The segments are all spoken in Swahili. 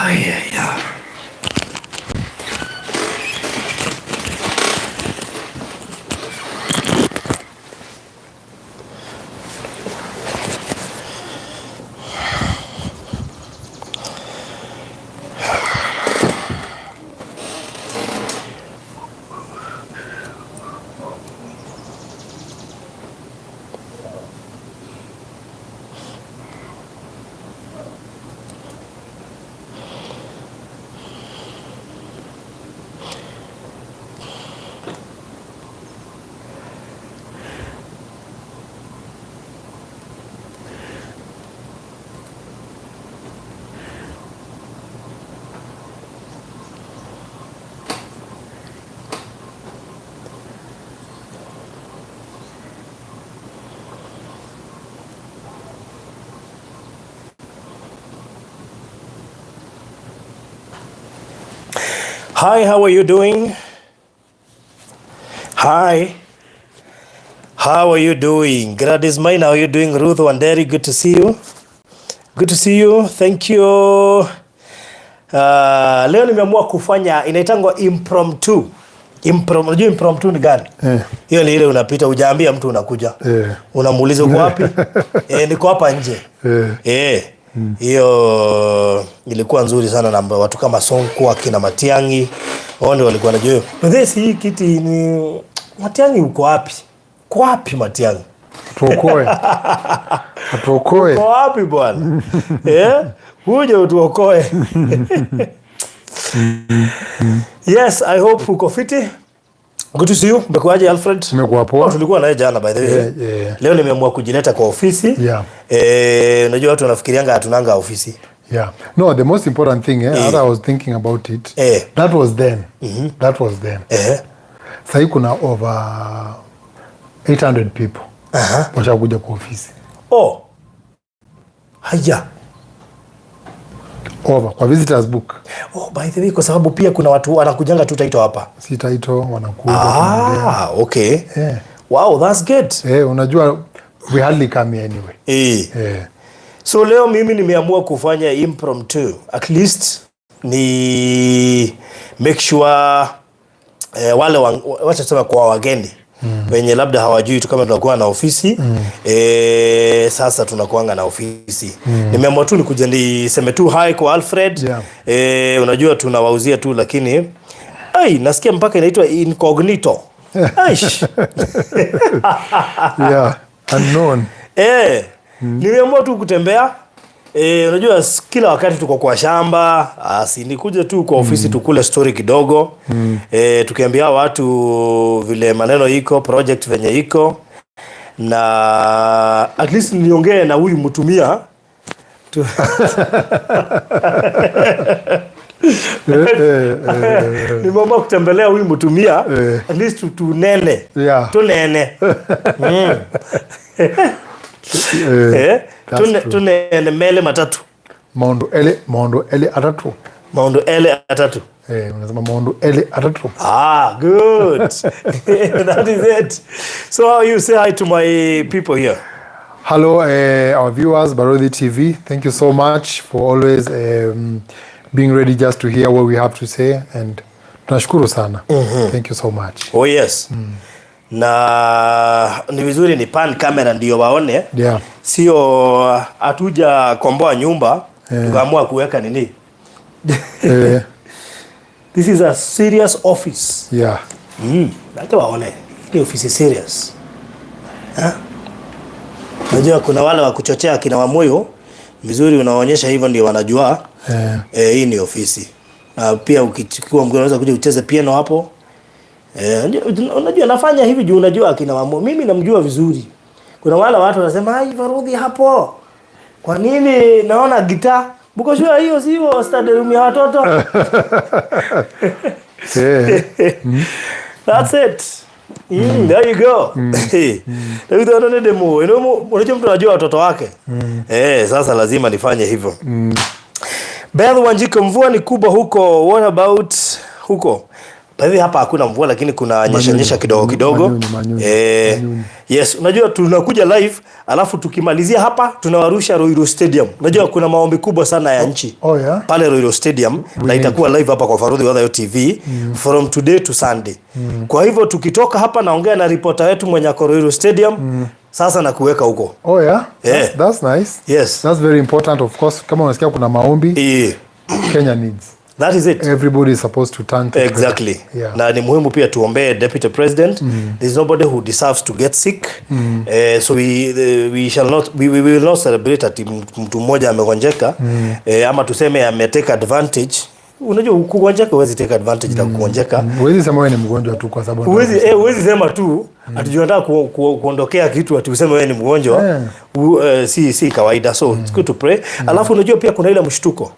Yeah. Hi, how are you doing? Hi. How are you doing? Gladys Maina, how are you doing? Ruth Wanderi, good to see you. Good to see you. Thank you. Leo nimeamua kufanya inaitangwa impromptu. Unajua impromptu ni gani? Hiyo ni ile unapita hujaambia mtu unakuja. Unamuuliza uko wapi? Niko hapa nje. Hiyo ilikuwa nzuri sana na watu kama Sonko akina Matiang'i wao ndio walikuwa wanajua hiyo. But this hii kiti ni Matiang'i uko wapi? Uko wapi Matiang'i? Tuokoe. Atuokoe. Uko wapi bwana? Uje utuokoe. Yes, I hope uko fiti. Good to see you. Umekuaje Alfred? Nimekuwa poa. Oh, tulikuwa naye jana by the way. Yeah. Leo nimeamua kujileta kwa ofisi. Unajua watu wanafikirianga hatunanga ofisi. Yeah. No, the most important thing, as I was thinking about it, that was then. That was then. Sahii kuna over 800 people washakuja kwa ofisi. Oh. Haya. Over kwa visitors book. Oh, by the way, kwa sababu pia kuna watu wanakujanga tu title hapa. Si title wanakuja tunaongea. Ah, okay. Yeah. Wow, that's good. Unajua we hardly come here anyway. So leo mimi nimeamua kufanya impromptu. At least ni make sure wale wacha tuseme kwa wageni wenye labda hawajui tu kama tunakuwa na ofisi sasa tunakuanga na ofisi. Nimeamua tu nikuja niseme tu hi kwa Alfred. Unajua tunawauzia tu lakini ai, nasikia mpaka inaitwa incognito. Aish. Yeah, unknown. Nimeamua tu kutembea. Unajua kila wakati tuko kwa shamba, si nikuje tu kwa ofisi tukule story kidogo. Tukiambia watu vile maneno iko, project venye iko, na at least niongee na huyu mtumia. Nimeamua kutembelea huyu mtumia, at least tunene. Tunene. That's true. Tunene mele matatu. Maundu ele, maundu ele atatu. Maundu ele atatu. Unasema maundu ele atatu. Ah, good. That is it. So how you say hi to my people here? Hello, our viewers, Barothy TV. Thank you so much for always being ready just to hear what we have to say, and tunashukuru sana. Thank you so much. Oh yes. Na ni vizuri ni pan camera ndio waone. Sio hatuja komboa nyumba, tukaamua kuweka nini? This is a serious office. Acha waone. Ni ofisi serious. Ha? Unajua kuna wale wa kuchochea kina Wamuyu, vizuri unaonyesha hivyo ndio wanajua. Hii ni ofisi. Na pia ukichukua mgeni unaweza kuja ucheze piano hapo. Unajua nafanya hivi juu unajua akina Wamuyu. Mimi namjua vizuri. Kuna wale watu wanasema, ai Barothy hapo. Kwa nini naona gitaa? Mko sure hiyo sio study room ya watoto? That's it. There you go. David anaona demo. Unajua mtu anajua watoto wake. Sasa lazima nifanye hivyo. Beth Wanjiko, mvua ni kubwa huko. What about huko? By the way, hapa hakuna mvua lakini kuna nyesha nyesha kidogo kidogo. Manyunyu, manyunyu, manyunyu. Yes, unajua tunakuja live alafu tukimalizia hapa tunawarusha Ruiru Stadium. Unajua kuna maombi kubwa sana ya nchi. Oh, yeah? Pale Ruiru Stadium na itakuwa live hapa kwa Farodhi wa Thayo TV from today to Sunday. Kwa hivyo tukitoka hapa naongea na reporter wetu mwenye ako Ruiru Stadium sasa na kuweka huko. Oh yeah? Yeah. That's nice. Yes. That's very important, of course. Kama unasikia kuna maombi, Kenya needs. That is it. Everybody is supposed to turn to Exactly. prayer. Yeah. Na ni muhimu pia tuombee deputy president. There's nobody who deserves to get sick. So we shall not we will not celebrate ati mtu mmoja amegonjeka ama tuseme ametake advantage. Unajua kugonjeka huwezi take advantage na kugonjeka. Huwezi sema wewe ni mgonjwa tu kwa sababu Huwezi sema tu ati unataka kuondokea kitu ati useme wewe ni mgonjwa. Si kawaida, so it's good to pray. Alafu unajua pia kuna ile mshtuko.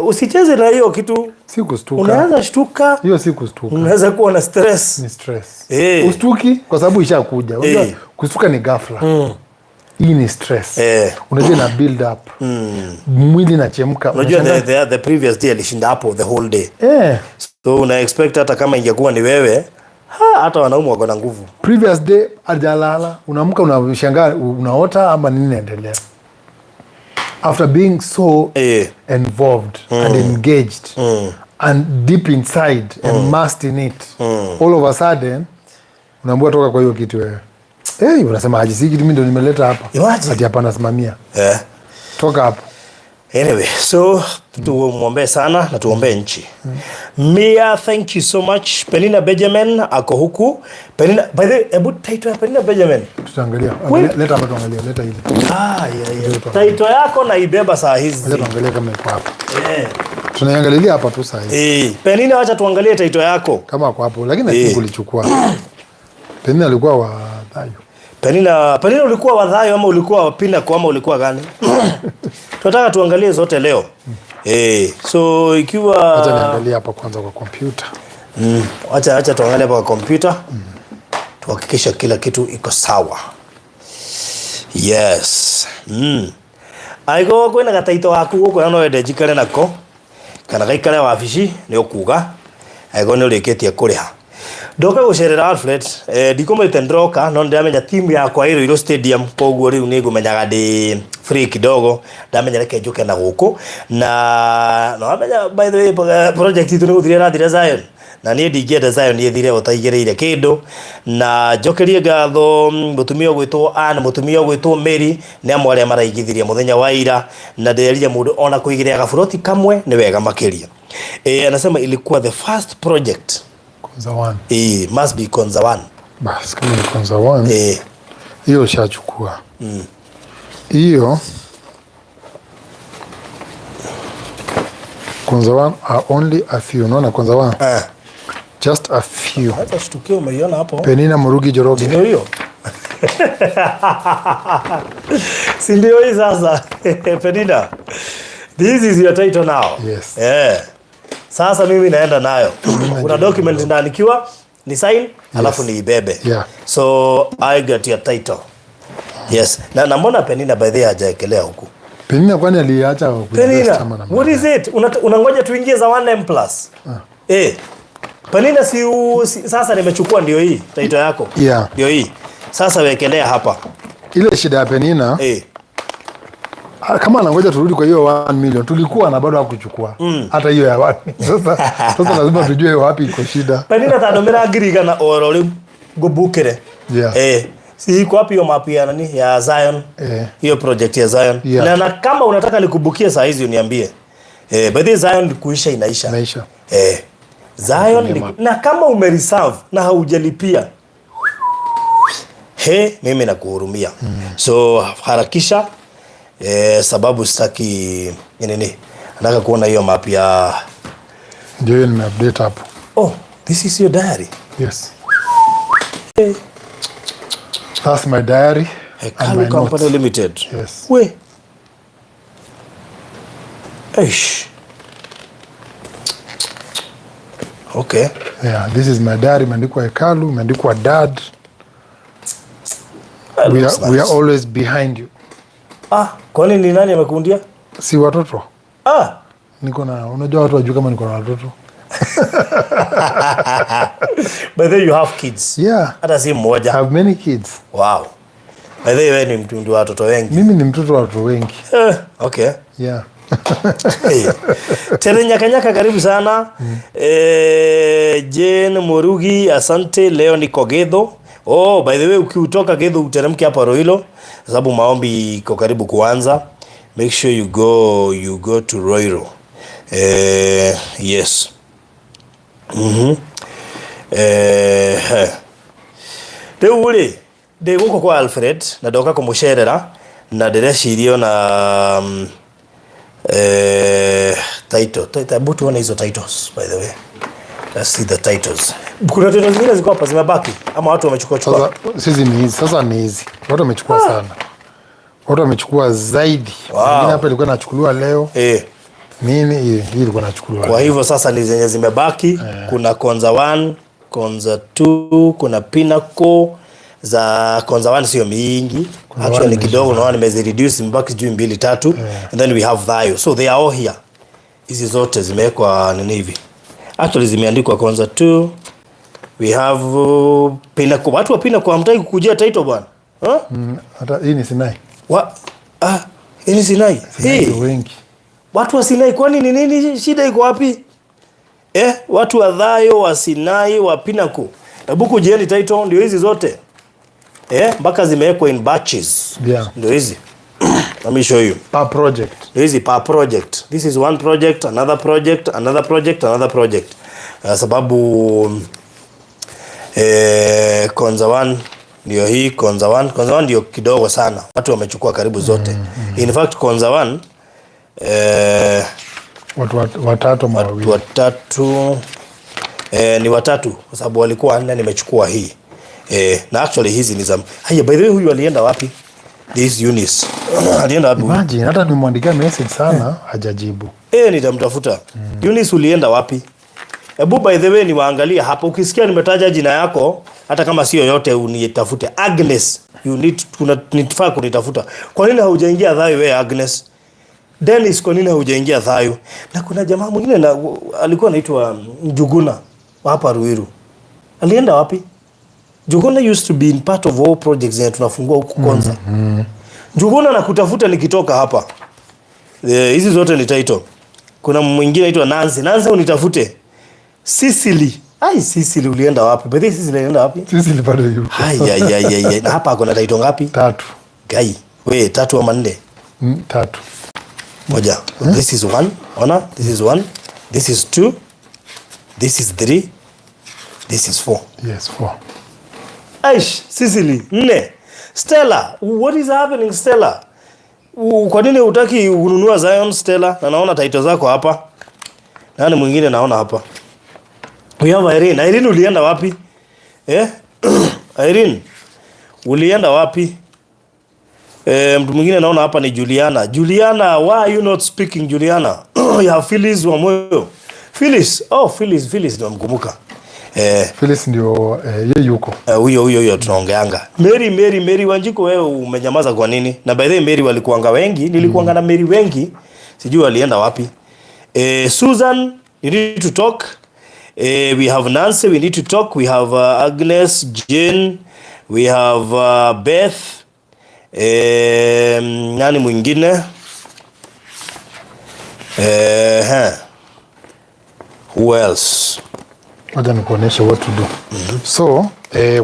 Usicheze na hiyo kitu. Si kustuka. Unaweza shtuka. Hiyo si kustuka. Unaweza kuwa na stress. Ni stress. Ustuki kwa sababu ishakuja. Unajua kustuka ni ghafla. Hii ni stress. Unajua ina build up. Mwili inachemka. Unajua the previous day alishinda hapo the whole day. So una expect hata kama ingekuwa ni wewe, hata wanaume wako na nguvu. Previous day hajalala, unaamka unashangaa unaota ama nini inaendelea. After being so involved and engaged and deep inside immersed in it, all of a sudden unaambiwa toka kwa hiyo kitu wewe. Hey, unasema aje, si kitu mimi ndo nimeleta hapa. Imagine. Ati hapana, simamia. Toka hapo. Anyway, so tumwombee sana na tuombee nchi. Mia, thank you so much. Penina Benjamin ako huku. Penina, by the way, hebu title ya Penina Benjamin. Tutaangalia. Angalia, leta hapa tuangalie, leta ile. Ah, yeah. Title yako naibeba saa hizi. Leta tuangalie kama iko hapa. Tunaiangalilia hapa tu saa hizi. Penina, wacha tuangalie title yako. Kama ako hapo, lakini nafikiri kulichukua. Penina alikuwa wa Thayo. Penina ulikuwa wa Thayo ama ulikuwa wa Pinnacle ama ulikuwa gani? Tunataka tuangalie zote leo. So ikiwa Acha niangalie hapa kwanza kwa kompyuta. Acha tuangalie hapa kwa kompyuta. Tuhakikishe kila kitu iko sawa. Yes. Aigo kwina gataito gaku guku na no wende njikare nako kana gaikare wabici ni ukuga aigo ni urikitie kuriha. Ndoka gucerera Alfred, ndikumwite ndroka no ndiramenya timu yakwa ĩ Ruiru Stadium, koguo riu ni ngumenyaga ndi free kidogo, ndamenya reke njuke na guku na wamenya by the way project itu ni guthire irathire Zion na niĩ ndingĩenda Zion ĩthire ũtaigĩrĩire kĩndũ, na njokerie ngatho mũtumia ũgwĩtwo Ann, mũtumia ũgwĩtwo Mary nĩ amwe arĩa maraigithirie mũthenya wa ira, na ndĩrerire mũndũ ona kũigĩrĩra gaburoti kamwe nĩ wega makĩria. Anasema ilikuwa the first project. Konza One. Must be Konza One. Bas, kama ni Konza One. Hiyo ushachukua. Hiyo Konza One are only a few. Unaona Konza One? Just a few. Hata shtukio umeiona hapo. Penina Murugi Njoroge. Ndio hiyo. Si ndio hii sasa. Penina. This is your title now. Yes. Sasa mimi naenda nayo. Kuna document ndaandikiwa ni sign alafu niibebe. So I got your title. Yes. Na mbona Penina by the way hajaekelea huku? Penina kwani aliacha kuinvest Penina, ama namna what is gani? it? Unangoja tuingie za 1M plus. Penina si sasa nimechukua ndio hii title yako. Ndio hii. Sasa wekelea hapa. Ile shida ya Penina, kama anangoja turudi kwa hiyo 1 million, tulikuwa na bado hakuchukua. Hata hiyo ya 1 million. Sasa lazima tujue wapi iko shida. Penina tandomera ngiri igana oro riu ngubukire. Si iko wapi hiyo map ya nani ya Zion? Hiyo project ya Zion. Na kama unataka nikubukie saa hizi uniambie. By the way, Zion kuisha inaisha. Inaisha. Zion ni, na kama umereserve na haujalipia, he, mimi nakuhurumia. So harakisha, sababu sitaki nini. Nataka kuona hiyo map ya Ndio hiyo nimeupdate hapo. Oh, this is your diary. Yes. That's my diary and Hekalu my Company notes. Limited. Yes. We. Eish. Okay. Yeah, this is my diary. Imeandikwa Hekalu, imeandikwa Dad. That We looks are nice. always behind you. Kwani ni nani amekuundia? Si watoto. Niko na, unajua watu wajui kama niko na watoto. By the way, you have kids? Yeah. Hata si I mmoja? have many kids. Wow. By the way, wewe ni mtundu wa watoto wengi. Mimi ni mtoto wa watoto wengi. Eh, okay. Yeah. Hey. Tere Nyakanyaka, karibu sana. Jane Murugi, asante. Leo niko Gedho. Oh, by the way, ukiutoka Gedho uteremke hapa Ruiru sababu maombi iko karibu kuanza. Make sure you go to Ruiru. Yes. Rĩu rĩ, ndĩ gũkũ kwa Alfred na ndoka kũmũcerera na ndĩreciria ona title title, hebu tuone hizo titles. By the way, let's see the titles. Kuna titles zingine ziko hapa zimebaki ama watu wamechukua chukua? Sasa sisi ni hizi, sasa ni hizi. Watu wamechukua sana. Watu wamechukua zaidi. Wengine hapa ilikuwa inachukuliwa leo. Nini hii ilikuwa inachukuliwa Kwa leo. Hivyo sasa ni zenye zimebaki. Kuna Konza 1, Konza 2, kuna Pinnacle. Za Konza 1 sio mingi. Konza Actually 1 ni kidogo, naona nimezireduce, zimebaki sijui mbili, tatu. And then we have Thayo. So they are all here. Hizi zote zimewekwa nini hivi. Actually zimeandikwa Konza 2. We have Pinnacle. Watu wa Pinnacle hamtaki kukujia title, bwana. Huh? Hata hii ni Sinai. Ah, hii ni Sinai. Sinai Hey. ndio wengi. Watu wa Sinai, kwani ni nini shida iko wapi? Watu wa Thayo, wa Sinai, wa Pinnacle. Hebu kujieni title, ndio hizi zote. Mpaka zimewekwa in batches. Ndio hizi. Let me show you. Per project. Ndio hizi per project. This is one project, another project, another project, another project. Sababu Konza 1 ndio hii Konza 1. Konza 1 ndio kidogo sana. Watu wamechukua karibu zote. In fact, Konza 1 Watu watatu ama watu wawili. watatu, ni watatu kwa sababu walikuwa wanne, nimechukua hii. Na actually hizi ni za, haya. By the way, huyu alienda wapi? This Eunice. Alienda wapi huyu? Imagine, hata nimwandikia message sana, hajajibu. Nitamtafuta. Eunice, ulienda wapi? Ebu by the way niwaangalie hapa. Ukisikia nimetaja jina yako, hata kama sio yote, unitafute. Agnes, you need kuna nifaa kunitafuta. Kwa nini haujaingia Thayo wewe, Agnes? Dennis, kwa nini haujaingia Thayo? Na kuna jamaa mwingine na alikuwa anaitwa Njuguna wa hapa Ruiru. Alienda wapi? Njuguna used to be in part of all projects zenye tunafungua huku Konza. Njuguna, nakutafuta nikitoka hapa. Hizi zote ni title. Kuna mwingine anaitwa Nancy. Nancy, unitafute. Sicily. Ai, Sicily, ulienda wapi? By the way, Sicily alienda wapi? Sisi ni bado yuko. Ai ai ai ai, ai. Na hapa kuna title ngapi? Tatu. Gai. We, tatu ama nne? Tatu. Moja. This is one. Ona, this is one. This is two. This is three. This is four. Yes, four. Aish, Sicily, nne. Stella, what is happening, Stella? Kwa nini hutaki kununua Zion, Stella? Na naona title zako hapa. Nani mwingine naona hapa? We have Irene. Irene, ulienda wapi? Eh? Irene, ulienda wapi? Mtu mwingine naona hapa ni Juliana. Juliana, why are you not speaking, Juliana? You have Phyllis wa moyo. Phyllis. Oh, Phyllis, Phyllis ndio mkumbuka. Phyllis ndio ye yuko. Huyo huyo huyo tunaongeanga. Mary, Mary, Mary Wanjiku, wewe umenyamaza kwa nini? Na by the way, Mary walikuanga wengi, nilikuanga na Mary wengi. Sijui walienda wapi. Susan, you need to talk. We have Nancy, we need to talk. We have Agnes, Jane, we have Beth. Nani mwingine? Who else? Wacha nikuonyeshe what to do. So,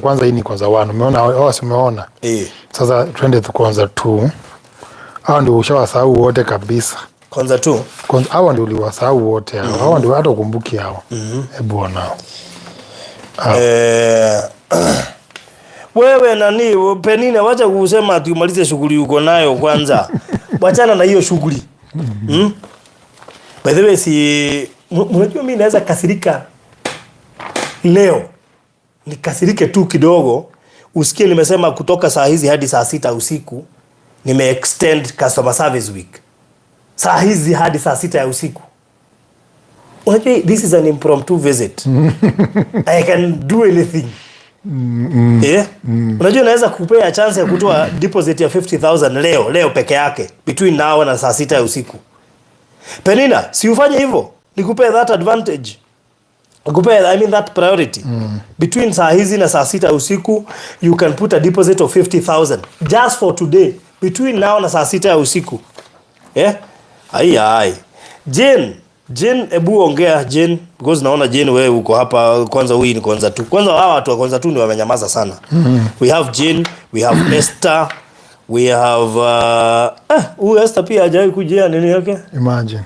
kwanza hii ni Konza 1. Umeona? Oh, si umeona? Eh. Sasa twende tu Konza 2. Hao ndio ushawasahau wote kabisa. Konza 2. Kwanza hawa ndio uliwasahau wote hao. Hawa ndio hata ukumbuki hao. Hebu ona. Wewe nani, Penina, wacha kusema ati umalize shughuli uko nayo kwanza. Wachana na hiyo shughuli. By the way, si mnajua mimi naweza kasirika leo. Nikasirike tu kidogo. Usikie nimesema kutoka saa hizi hadi saa 6 usiku nime extend customer service week. Saa hizi hadi saa 6 ya usiku. Unajua this is an impromptu visit. I can do anything. Yeah? Unajua naweza kupea chance ya kutoa deposit ya 50,000 leo, leo peke yake between now na saa 6 ya usiku. Penina, si ufanye hivyo. Nikupee that advantage. Kupea, I mean that priority. Between saa hizi na saa 6 usiku you can put a deposit of 50,000 just for today, between now na saa 6 ya usiku. Yeah? Ai ai. Jane, Jane, ebu ongea Jane, because naona Jane wewe uko hapa kwanza. Huyu ni kwanza tu. Kwanza hawa watu wa kwanza tu ndio wamenyamaza sana. We have Jane, we have Esther, we have huyu Esther pia hajawahi kujia nini yake? Imagine.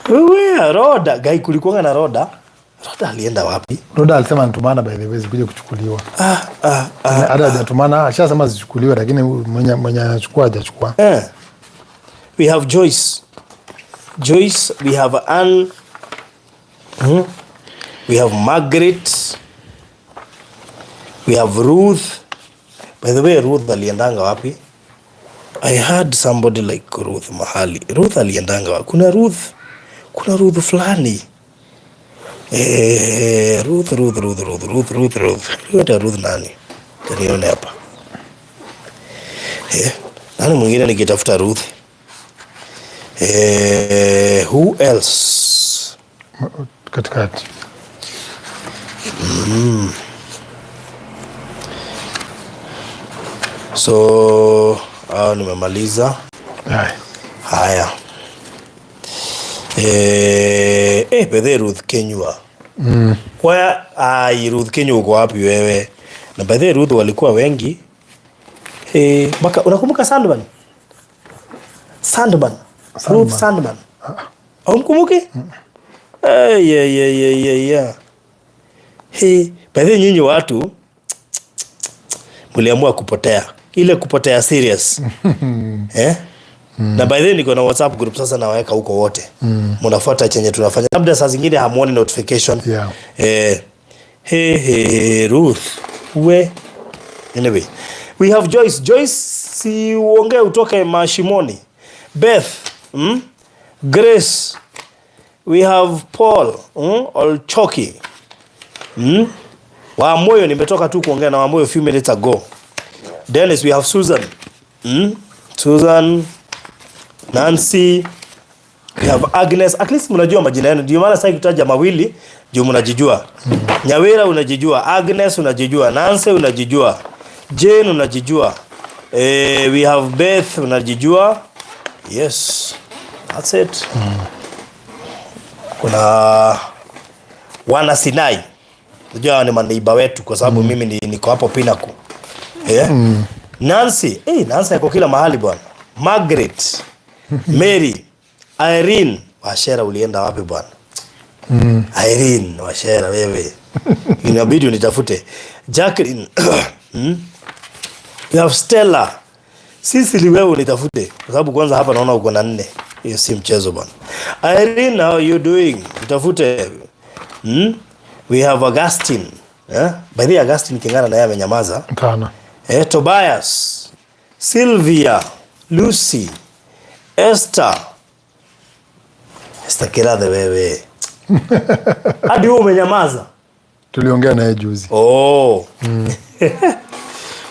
Wewe Roda, gai kulikuwa na Roda. Roda alienda wapi? Roda alisema anatumana, by the way, zikuja kuchukuliwa. Ah, ah, ah. Hata hajatumana, ashasema zichukuliwe, lakini mwenye anachukua hajachukua. Eh. We have Joyce. Joyce, we have Ann. We have Margaret. We have Ruth. By the way, Ruth aliendanga wapi? I heard somebody like Ruth mahali. Ruth aliendanga wapi? Kuna Ruth. Kuna Ruth fulani. Ruth, Ruth, Ruth, Ruth, Ruth, Ruth, Ruth. Ruth, Ruth nani? Nione hapa. Nani mwingine nikitafuta Ruth? Who else? Katikati. So, hao nimemaliza. Haya. Haya. Bethe Ruth Kenywa. Where ai Ruth Kenywa uko wapi wewe? Na bethe Ruth walikuwa wengi. Maka, unakumbuka Sandman? Sandman. Sandman. Ruth Sandman. Haumkumbuki? Yeah, yeah, yeah, yeah, yeah. Hey, by the way, nyinyi watu mliamua kupotea. Ile kupotea serious. Eh? Na by the way niko na WhatsApp group sasa, nawaweka huko wote. Mnafuata chenye tunafanya. Labda saa zingine hamuoni notification. Hey, hey, hey, Ruth. We. Anyway, we have Joyce. Joyce, si uongee utoke mashimoni. Beth, Grace. We have Paul, Olchoki. Wamoyo nimetoka tu kuongea na Wamoyo few minutes ago. Dennis, we have Susan. Susan, Nancy, we have Agnes. At least mnajua majina yenu. Ndio maana sasa kutaja mawili juu mnajijua. Nyawira unajijua, Agnes unajijua, Nancy unajijua, Jane unajijua. We have Beth unajijua. Yes. That's it. Kuna wana Sinai. Unajua hawa ni maneiba wetu kwa sababu mimi niko hapo Pinnacle. Yeah? Nancy, Nancy yuko kila mahali bwana. Margaret, Mary, Irene, Washera ulienda wapi bwana? Irene Washera wewe. Inabidi unitafute. Jacqueline. We have Stella. Sisi wewe unitafute kwa sababu kwanza hapa naona uko na 4. Hiyo si mchezo bwana. Irene, how are you doing? Nitafute. We have Augustine. By the way, Augustine Kingana na yeye amenyamaza. Tana. Tobias, Sylvia, Lucy, Esther. Esther Kirathe wewe. Hadi wewe umenyamaza. Tuliongea naye juzi. Oh.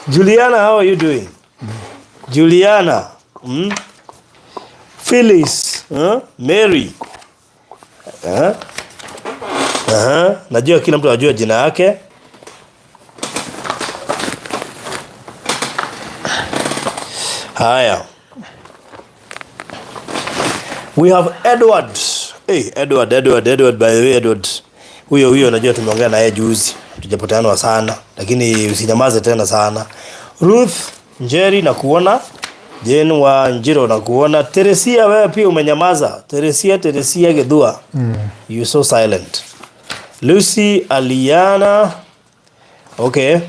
Juliana, how are you doing? Juliana. Phyllis, huh? Mary. Huh? Uh-huh. Najua kila mtu anajua jina yake. Haya. We have Edward. Hey, Edward, Edward, Edward, by the way, Edward. Huyo najua tumeongea na yeye juzi. Tujapoteana sana, lakini usinyamaze tena sana. Ruth Njeri na kuona, Jane wa Njiro na kuona, Teresia wewe pia umenyamaza. Teresia, Teresia Gedua. You so silent. Lucy Aliana. Okay.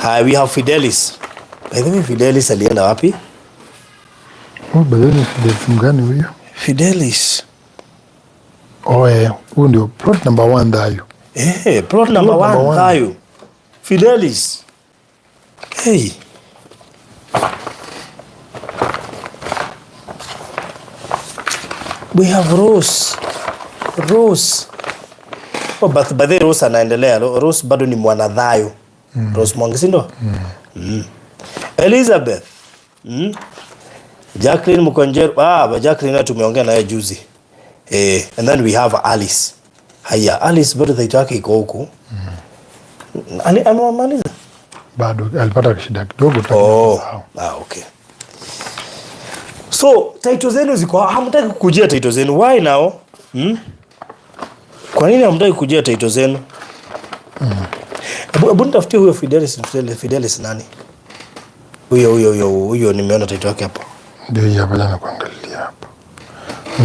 Hi, we have Fidelis. By the way, Fidelis alienda wapi? Oh, by the way, ni Fidelis mgani huyo? Fidelis. Oh, huyu ndio plot number 1 Thayu. Plot number Plot number 1 1. Thayu. Fidelis. Hey. We have Rose. Rose. Oh, but by the way, Rose anaendelea. Rose bado ni mwana Thayu. Rose Mwangi, si ndio? Elizabeth. Jacqueline Mkonjeru. Jacqueline tumeongea naye juzi. And then we have Alice. Haya, Alice bado title yake iko huku. Amemaliza? Bado alipata shida kidogo tu, Oh. sawa. Ah, okay. So title zenu ziko, hamtaki kukujia title zenu. Why now? Hmm? Kwa nini hamtaki kukujia title zenu? Hebu nitafutie huyo Fidelis, Fidelis, Fidelis nani? Huyo huyo huyo huyo nimeona title yake hapo. Ndio hii hapa, jana kuangalia hapa.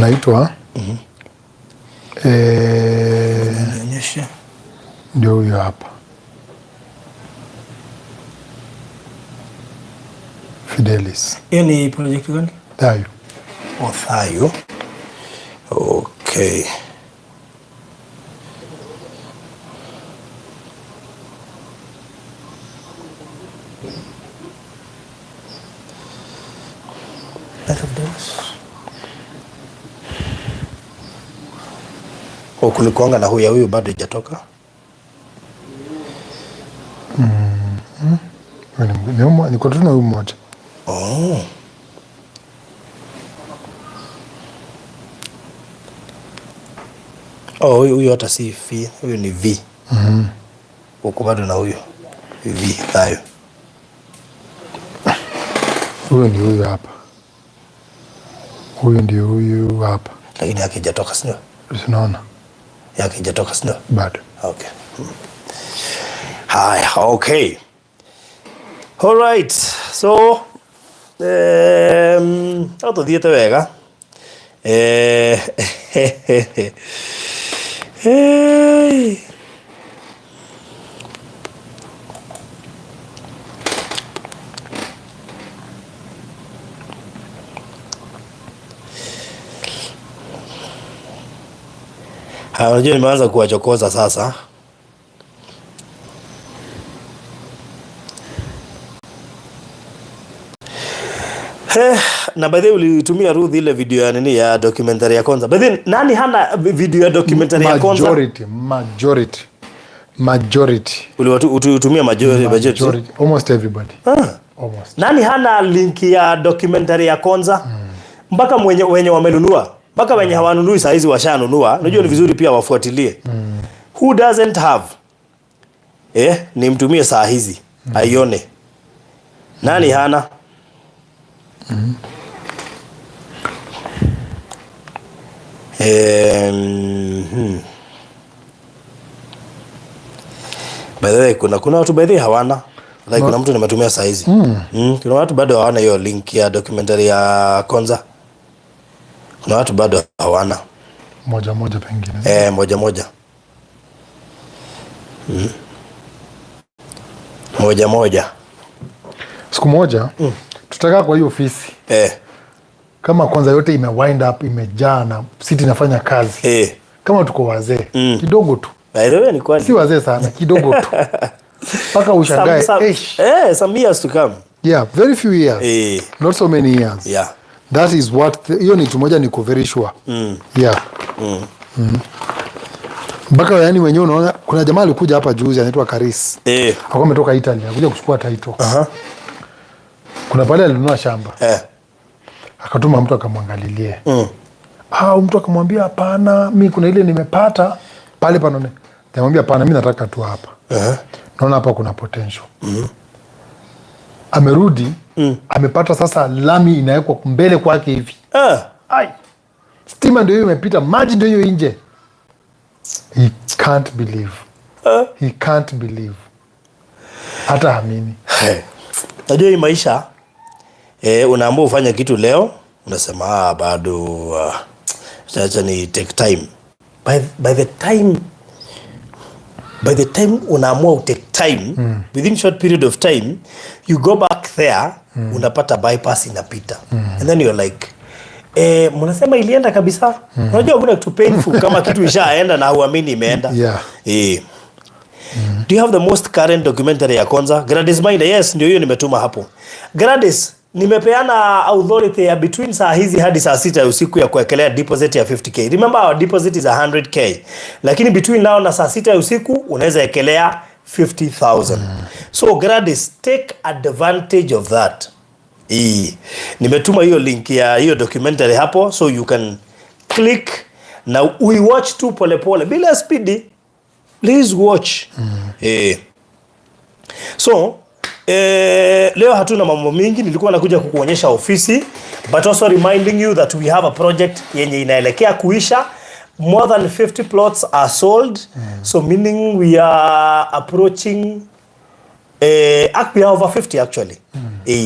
Naitwa Nionyeshe. Ndio huyo hapa. Fidelis. Hiyo ni project gani? Thayu. Oh, Thayu. Okay. Fidelis. Oh, kulikuanga na huyu, huyu bado hajatoka. Niko tu na huyu mmoja. Oh. Oh, huyu hata si V, huyu ni V. Uko bado na huyu V Thayo. Huyu ndio huyu hapa. Huyu ndio huyu hapa. Lakini yake haijatoka, sio? Unaona? Yake haijatoka, sio? Bado. Okay. Haya, okay. All right. So, tuthiete wega. Hey. Ha, unajua nimeanza kuwachokoza sasa. Na by the way ulitumia Ruth ile video ya nini ya documentary ya kwanza. By the way, nani hana video ya documentary ya kwanza? Majority, majority. Majority. Ulitumia majority, majority. Majority. Almost everybody. Almost. Nani hana link ya documentary ya kwanza? Mpaka wenye wamenunua. Mpaka wenye hawanunui saa hizi washanunua. Unajua ni vizuri pia wafuatilie. Who doesn't have? Nimtumie saa hizi. Aione. Nani hana? By the way, kuna watu by the way hawana. Like, kuna mtu nimetumia saa hizi. Kuna watu bado hawana hiyo link ya documentary ya kwanza. Kuna watu bado hawana. Moja moja pengine. Moja moja. Moja moja. Siku moja, tutakaa kwa hiyo ofisi. Kama kwanza yote ime wind up, imejaa na city inafanya kazi. Kama tuko wazee, kidogo tu. By the way, ni kweli. Si wazee sana, kidogo tu. Mpaka ushangae. Some years to come. Yeah, very few years. Not so many years. That is what hiyo ni kitu moja niko very sure. Yeah. Mpaka yani wenyewe unaona kuna jamaa alikuja hapa juzi anaitwa Karis. Alikuwa ametoka Italy, alikuja kuchukua title. Kuna pale alinunua shamba. Akatuma mtu akamwangalilie. Mtu akamwambia hapana, mimi kuna ile nimepata pale panone. Nikamwambia hapana, mimi nataka tu hapa. Naona hapa kuna potential. Amerudi, amepata sasa lami inawekwa mbele kwake hivi. Ai. Stima ndio hiyo imepita, maji ndio hiyo nje. He can't believe. He can't believe. Hata haamini. Hey. Najua hii maisha, unaambiwa ufanye kitu leo, unasema, bado, acha ni take time. By the time unaamua u take time, within short period of time, you go back there, unapata bypass inapita. And then you're like, mnasema ilienda kabisa? Unajua kuna kitu painful kama kitu ishaenda na huamini imeenda. Do you have the most current documentary ya kwanza? Gladys Maina, yes, ndio hiyo nimetuma hapo. Gladys, nimepeana authority ya between saa hizi hadi saa 6 ya usiku ya kuwekelea deposit ya 50k. Remember our deposit is 100k. Lakini between now na saa 6 ya usiku unaweza wekelea 50,000. So Gladys, take advantage of that. Nimetuma hiyo link ya hiyo documentary hapo so you can click Na we watch tu polepole bila spidi, please watch. So leo hatuna mambo mingi, nilikuwa nakuja kukuonyesha ofisi, but also reminding you that we have a project yenye inaelekea kuisha. More than 50 plots are sold. So meaning we are approaching we are over 50 actually.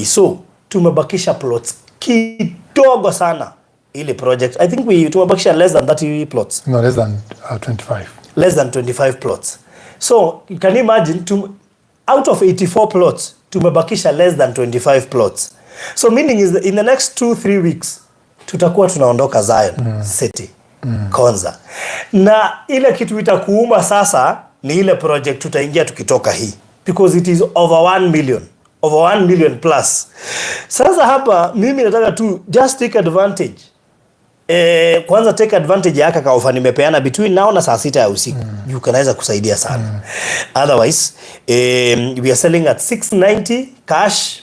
So tumebakisha plots kidogo sana ile project. I think we tumebakisha less than 30 plots. No, less than 25. Less than 25 plots. So you can imagine out of 84 plots tumebakisha less than 25 plots. So meaning is that in the next 2-3 weeks tutakuwa tunaondoka Zion City Konza. Na ile kitu itakuuma sasa ni ile project tutaingia tukitoka hii, because it is over 1 million, over 1 million plus. Sasa hapa mimi nataka tu just take advantage. Kwanza take advantage ya haka kaofa nimepeana between now na saa 6 ya usiku. You kanaweza kusaidia sana. Otherwise, we are selling at 690 cash,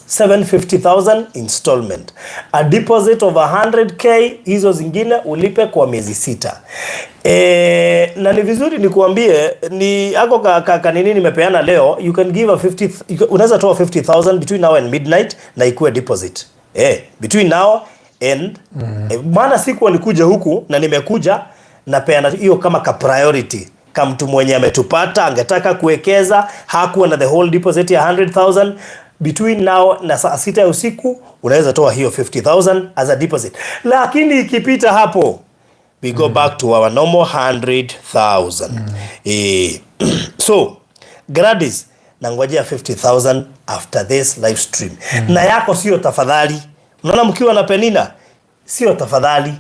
750,000 installment, a deposit of 100K, hizo zingine ulipe kwa miezi 6. Na ni vizuri nikuambie ni ako ka nini nimepeana leo, you can give a 50, unaweza toa 50,000 between now and midnight na ikuwe deposit. Between now and maana siku alikuja huku na nimekuja napeana hiyo kama ka priority kama mtu mwenye ametupata angetaka kuwekeza, hakuwa na the whole deposit ya 100,000. Between now na saa 6 ya usiku unaweza toa hiyo 50,000 as a deposit, lakini ikipita hapo we go back to our normal 100,000. So Gladys, nangojea 50,000 after this live stream. Na yako sio tafadhali. Unaona mkiwa na Penina sio tafadhali.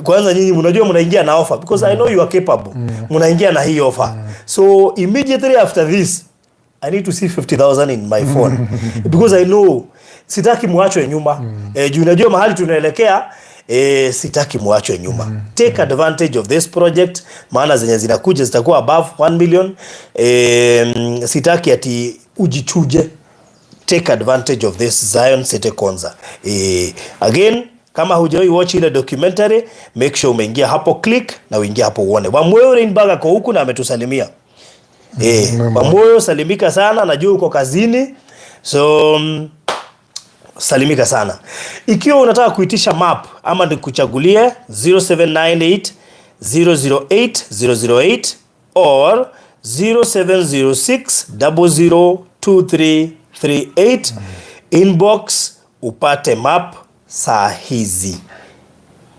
Kwanza nyinyi mnajua mnaingia na offer because I know you are capable. Mnaingia na hii offer. So immediately after this I need to see 50,000 in my phone because I know sitaki muachwe nyuma. Juu najua mahali tunaelekea, sitaki muachwe nyuma. Take advantage of this project, maana zenye zinakuja zitakuwa above 1 million. Sitaki ati ujichuje. Take advantage of this Zion City Konza. Again, kama hujawahi watch ile documentary, make sure umeingia hapo, click na uingie hapo uone. Wamoyo Rainbag ako huku na ametusalimia. Wamoyo, salimika sana, najua uko kazini. So salimika sana. Ikiwa unataka kuitisha map ama nikuchagulie, 0798 008 008 or 0706 002338, inbox upate map saa hizi.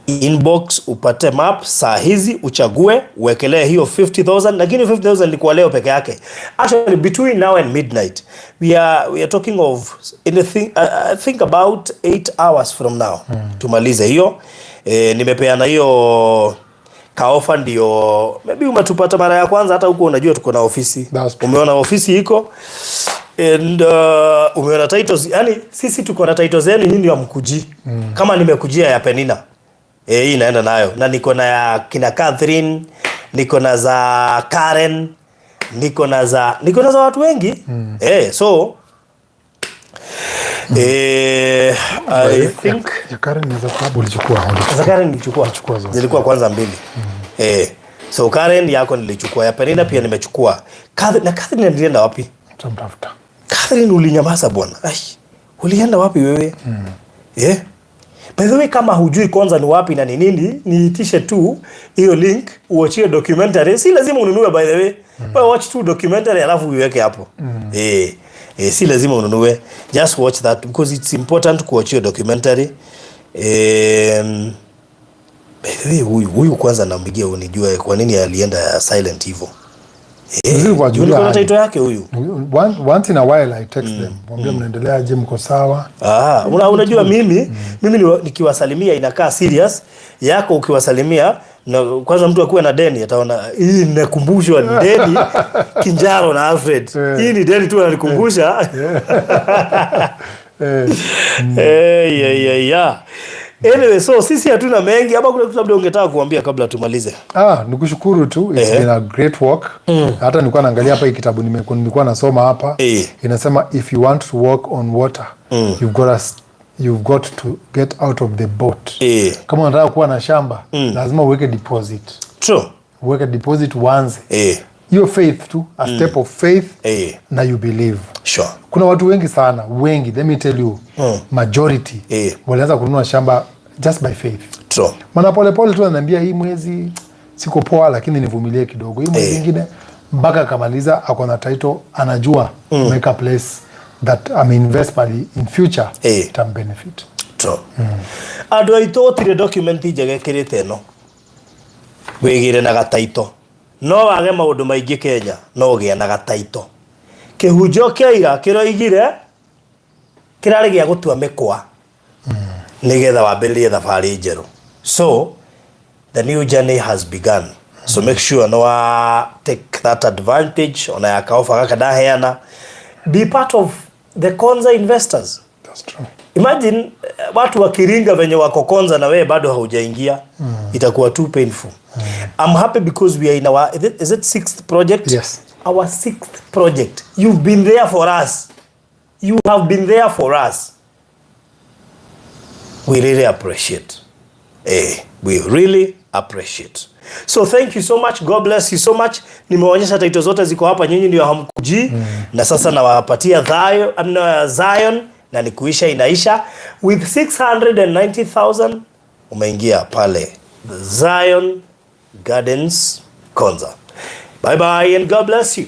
Inbox upate map saa hizi, uchague, uwekelee hiyo 50,000, lakini 50,000 ilikuwa leo peke yake. Actually, between now and midnight, we are talking of anything, I think about 8 hours from now tumalize hiyo. Nimepeana hiyo kaofa ndio maybe umetupata mara ya kwanza, hata huko unajua tuko na ofisi. That's true. Umeona ofisi iko and umeona titles, yani sisi tuko na titles zenu, nyinyi hamkuji. Kama nimekujia ya Penina, hii inaenda nayo na niko na ya kina Catherine, niko na za Karen, niko na za watu wengi. So I think Ya Karen inaweza kuwa ulichukua. Za Karen nilichukua. Ulichukua zote. Zilikuwa kwanza mbili. So Karen yako nilichukua, ya Penina pia nimechukua. Na Catherine alienda wapi? Tutamtafuta. Catherine, ulinyamaza bwana. Ai, ulienda wapi wewe? By the way, kama hujui kwanza ni wapi na ni nini, niitishe tu hiyo link uwachie documentary. Si lazima ununue, by the way. Watch tu documentary alafu uiweke hapo. Si lazima ununue. Just watch that because it's important kuwatch hiyo documentary. By the way, huyu kwanza nampigia unijue kwa nini alienda silent hivyo. Vizuri kuwajulia Niko na hali. title yake huyu. Once in a while I text them. Mwambie mnaendeleaje, mko sawa? Ah, unajua mimi nikiwasalimia inakaa serious. Yako ukiwasalimia na kwanza mtu akuwe na deni ataona hii ninakumbushwa ni deni Kinjaro na Alfred. Hii ni deni tu ananikumbusha. Yeah. Anyway, so sisi hatuna mengi, ama kuna kitu labda ungetaka kuambia kabla tumalize? Ah, nikushukuru tu. It's been a great work. Hata nilikuwa naangalia hapa hii kitabu nilikuwa nasoma hapa. Inasema if you want to walk on water, you've got to You've got to get out of the boat. Kama unataka kuwa na shamba, lazima uweke deposit. Uweke deposit uanze. Hiyo faith tu, a step of faith, na you believe. Kuna watu wengi sana, wengi, let me tell you, majority walianza kununua shamba just by faith. Maana polepole tu ananiambia, "Hii mwezi siko poa, lakini nivumilie kidogo, hii mwezi ingine," mpaka akamaliza, ako na title, anajua make a place that ameinvest pali in future itambenefit. True. Andũ aitũ, gũtirĩ document njega ĩkĩrĩte ĩno, wĩgĩre na gataito. No wage maũndũ maingĩ Kenya, no ũgĩe na gataito. Kĩhunjo kĩa ira kĩroigire kĩrarĩ gĩa gũtua mĩkwa nĩgetha wambĩrĩrie thabarĩ njerũ. So the new journey has begun, so make sure no wa take that advantage ona ya kaofa gaka ndaheana. Be part of the Konza investors. That's true. Imagine watu wakiringa venye wako Konza na wewe bado haujaingia. Itakuwa too painful. I'm happy because we are in our, is it sixth project? Yes. Our sixth project. You've been there for us. You have been there for us. We really appreciate. We really appreciate. So thank you so much. God bless you so much. Nimeonyesha title zote ziko hapa, nyinyi ndio hamkuji. Na sasa nawapatia Zion na ni kuisha inaisha with 690,000 umeingia pale Zion Gardens Konza. Bye bye and God bless you.